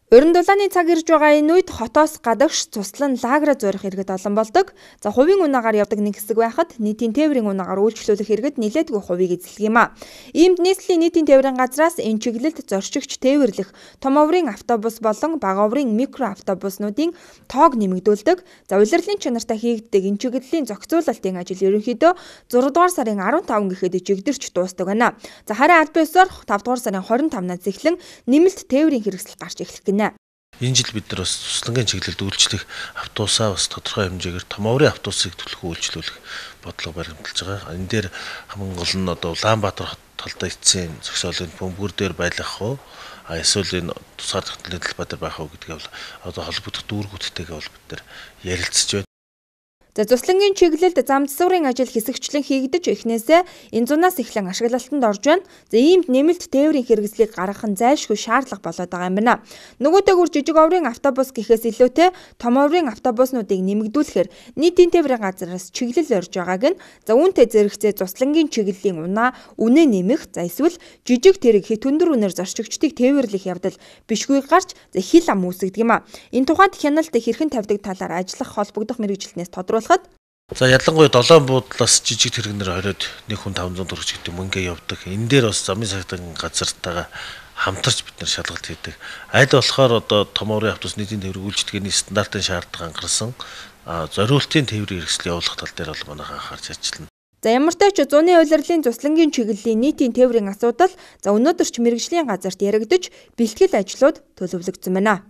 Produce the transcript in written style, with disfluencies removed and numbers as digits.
Уран дулааны цаг ирж байгаа энэ үед хотоос гадагш цуслан лагера зорих иргэд олон болдог. За, хувийн унаагаар явдаг нэг хэсэг байхад нийтийн тээврийн унаагаар үйлчлүүлэх иргэд нэлээдгүй хувийг эзэлдэг юм а. Иймд нийслэлийн нийтийн тээврийн газраас энэ чиглэлд зорчигч тээвэрлэх том оврын автобус болон бага оврын микро автобуснуудын тоог нэмэгдүүлдэг. За, улирлын чанартай хийгддэг энэ чиглэлийн зохицуулалтын ажил ерөнхийдөө 6 дугаар сарын 15 гэхэд жигдэрч дуустдаг байна. За, харин аль биесээр 5 дугаар сарын 25-наас эхлэн нэмэлт тээврийн хэрэгсэл гарч эхлэх гинэ. Энэ жил бид нар бас туслангийн чиглэлд үйлчлэх автобусаа бас тодорхой хэмжээгээр том оврын автобусыг түлхүү үйлчлүүлэх бодлого баримталж байгаа. Энэ дээр хамгийн гол нь одоо Улаанбаатар хот талдаа эцсийн зогсоолын бөмбөр дээр байлгах уу, эсвэл энэ тусгаар тогтнолын талбай дээр байх уу гэдгийг бол одоо холбогдох дүүргүүдтэйгээ бол бид нар ярилцж байна. За, цуслангийн чиглэлд зам засварын ажил хэсэгчлэн хийгдэж, эхнээсээ энэ зунаас эхлэн ашиглалтанд орж байна. За, иймд нэмэлт тээврийн хэрэгслийг гаргах нь зайлшгүй шаардлага болоод байгаа юм байна. Нөгөөтэйгүр жижиг оврын автобус гэхээс илүүтэй том оврын автобуснуудыг нэмэгдүүлэхээр нийтийн тээврийн газраас чиглэл орж байгааг нь, за, үүнтэй зэрэгцээ цуслангийн чиглэлийн унаа үнэ нэмэх, за, эсвэл жижиг тэрэг хэт өндөр үнээр зорчигчдыг тээвэрлэх явдал бишгүй гарч, за, хил ам үүсгэдэг юм а. Энэ тухайд хяналт хэрхэн тавьдаг талаар ажиллах холбогдох мэргэжилтнээс тодруулах. За, ялангуяа долоон буудлаас жижиг тэрэгнэр хориод нэг хүн 500 төгрөг гэдэг мөнгө явдаг. Энэ дээр бас замын сагтан газартайгаа хамтарч бид нар шалгалт хийдэг. Аль болохоор одоо том оврын автобус нийтийн тээврийн үйлчилгээний стандартын шаардлага анхаарсан зориултын тээврийн хэрэгсэл явуулах тал дээр бол манайхан анхаарч ажиллана. За, ямар ч тач зуны улирлын цуслангийн чиглэлийн нийтийн тээврийн асуудал, за, өнөөдөр ч мэргэжлийн газарт яригдаж, бэлтгэл ажлууд төлөвлөгдсөн байна.